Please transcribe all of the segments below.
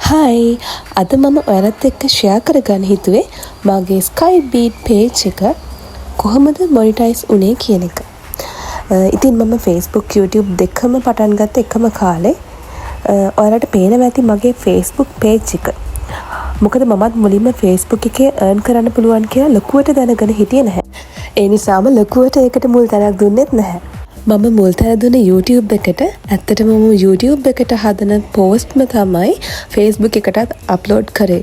Hi, අද මම ඔයාලත් එක්ක ෂෙයා කරගන්න හිතුවේ මගේ ස්කයි බීඩ් පේජ් එක කොහොමද මොනිටයිස් වුනේ කියන එක. ඉතින් මම Facebook, YouTube දෙකම පටන් ගත්ත එකම කාලේ. ඔයාලට පේනවා ඇති මගේ Facebook page එක. මොකද මමත් මුලින්ම Facebook එකේ earn කරන්න පුළුවන් කියලා ලොකුවට දැනගෙන හිටියේ නැහැ. ඒ නිසාම ලොකුවට ඒකට මුල් තැනක් දුන්නෙත් නැහැ. මම මුල් තැන දුන්නේ YouTube එකට. ඇත්තටම මම YouTube එකට හදන පෝස්ට්ම තමයි Facebook එකටත් අප්ලෝඩ් කරේ.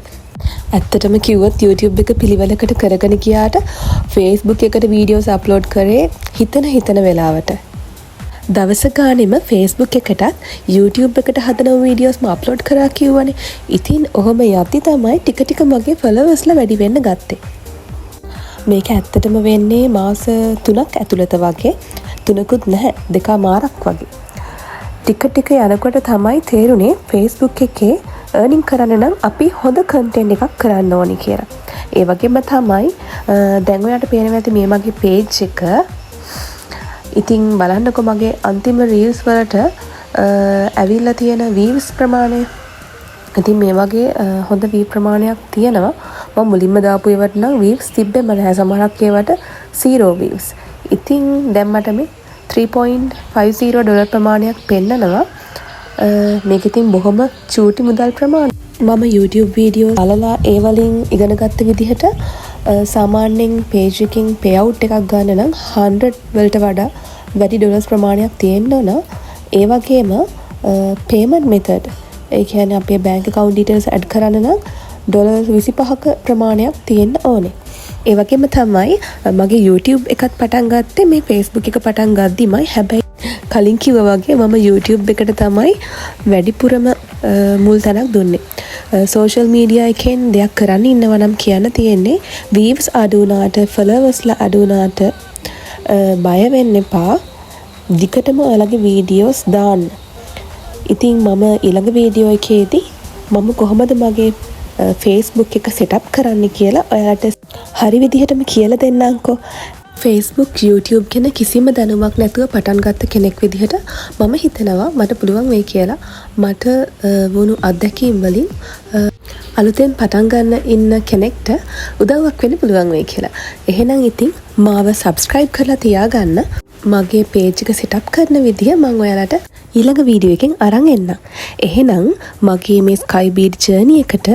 ඇත්තටම කිව්වොත් YouTube එක පිළිවෙලකට කරගෙන ගියාට Facebook එකට වීඩියෝස් අප්ලෝඩ් කරේ හිතන හිතන වෙලාවට. දවස ගානෙම Facebook එකටත් YouTube එකට හදන වීඩියෝස්ම අප්ලෝඩ් කරා කිව්වනේ. ඉතින් ඔහොම යද්දි තමයි ටික ටික මගේ ෆලෝවර්ස්ලා වැඩි වෙන්න ගත්තේ. මේක ඇත්තටම වෙන්නේ මාස 3ක් ඇතුළත වගේ. තුනකුත් නැහැ, දෙකමාරක් වගේ. ටික ටික යනකොට තමයි තේරුණේ Facebook එකේ අර්නින් කරන්න නම් අපි හොඳ කන්ටෙන්ට් එකක් කරන්න ඕනි කියලා. ඒ වගේම තමයි දැන් ඔයාලට පේනවා ඇති මේ මගේ පේජ් එක. ඉතින් බලන්නකො මගේ අන්තිම රීල්ස් වලට ඇවිල්ලා තියෙන වීව්ස් ප්‍රමාණය. ඉතින් මේ වගේ හොඳ වීව් ප්‍රමාණයක් තියෙනවා. මම මුලින්ම දාපු ඒවට නම් වීව්ස් තිබ්බෙම නැහැ. සමහරක් ඒවට 0 වීව්ස්. ඉතින් දැන් මට මේ 3.50 ඩොලර් ප්‍රමාණයක් පෙන්නනවා. මේක ඉතින් බොහොම චූටි මුදල් ප්‍රමාණයක්. මම YouTube video බලලා ඒ වලින් ඉගෙන ගත්ත විදිහට සාමාන්‍යයෙන් පේජ් එකකින් පේ අවුට් එකක් ගන්න නම් 100 වලට වඩා වැඩි ඩොලර්ස් ප්‍රමාණයක් තියෙන්න ඕන. ඒ වගේම පේමන්ට් මෙතඩ්, ඒ කියන්නේ අපේ බැංක් ඇකවුන්ට් ඩීටේල්ස් ඇඩ් කරන්න නම් ඩොලර් 25ක ප්‍රමාණයක් තියෙන්න ඕනේ. ඒ වගේම තමයි මගේ YouTube එකත් පටන් ගත්තේ මේ Facebook එක පටන් ගද්දිමයි. හැබැයි කලින් කිව්වා වගේ මම YouTube එකට තමයි වැඩිපුරම මුල් තැනක් දුන්නේ. සෝෂල් මීඩියා එකෙන් දෙයක් කරන්න ඉන්නවා නම් කියන්න තියෙන්නේ වීව්ස් අඩු වුණාට, ෆලෝවර්ස්ලා අඩු වුණාට බය වෙන්න එපා. දිගටම ඔයාලගේ වීඩියෝස් දාන්න. ඉතින් මම ඊළඟ වීඩියෝ එකේදී මම කොහොමද මගේ ෆේස්බුක් එක සෙටප් කරන්න කියලා ඔයාලට හරි විදිහටම කියලා දෙන්නම්කෝ. Facebook, YouTube ගැන කිසිම දැනුමක් නැතුව පටන් ගත්ත කෙනෙක් විදිහට මම හිතනවා මට පුළුවන් වෙයි කියලා මට වුණු අත්දැකීම් වලින් අලුතෙන් පටන් ගන්න ඉන්න කෙනෙක්ට උදව්වක් වෙන්න පුළුවන් වෙයි කියලා. එහෙනම් ඉතින් මාව සබ්ස්ක්‍රයිබ් කරලා තියාගන්න. මගේ පේජ් එක සෙටප් කරන විදිහ මං ඔයාලට ඊළඟ වීඩියෝ එකෙන් අරන් එන්නම්. එහෙනම් මගේ මේ ස්කයි බීඩ් ජර්නි එකට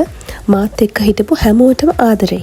මාත් එක්ක හිටපු හැමෝටම ආදරෙයි.